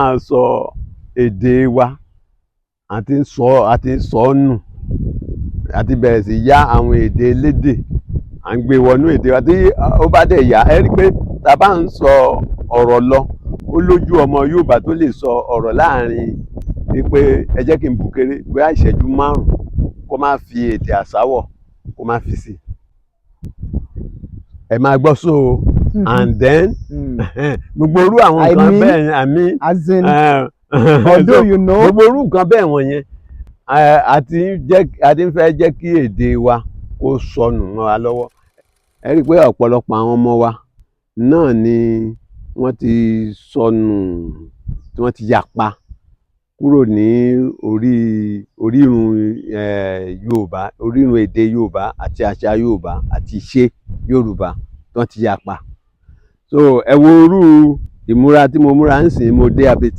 Máa sọ èdè wa, àti ń sọ ọ́ nù, àti bẹ̀rẹ̀ sí yá àwọn èdè elédè, à ń gbé wọnú èdè wa. Tí ó bá dẹ̀ yá, ẹ rí i pé tá a bá ń sọ ọ̀rọ̀ lọ, ó lójú ọmọ Yorùbá tó lè sọ ọ̀rọ̀ láàrin wípé ẹ jẹ́ kí n bù kéré, bóyá ìṣẹ́jú 5, kó má fi èdè àsáwọ̀, kó má fi sí. Ẹ máa gbọ́, so and then gbogbo irú àwọn nǹkan bẹ́ẹ̀ yẹn, I mean, As in, although you know. Gbogbo irú nǹkan bẹ́ẹ̀ wọ̀nyẹn, àti ń fẹ́ jẹ́ kí èdè wa kó sọnù mọ́ wa lọ́wọ́. Ẹ rí i pé ọ̀pọ̀lọpọ̀ àwọn ọmọ wa náà ni wọ́n ti sọnù, tí wọ́n ti yapa kúrò ní orí orírun Yorùbá, orírun èdè Yorùbá àti àṣà Yorùbá àti ìṣe Yorùbá, tí wọ́n ti yapa. So ẹ wo irú ìmúra tí mo múra ń sìn, mo dé abetí.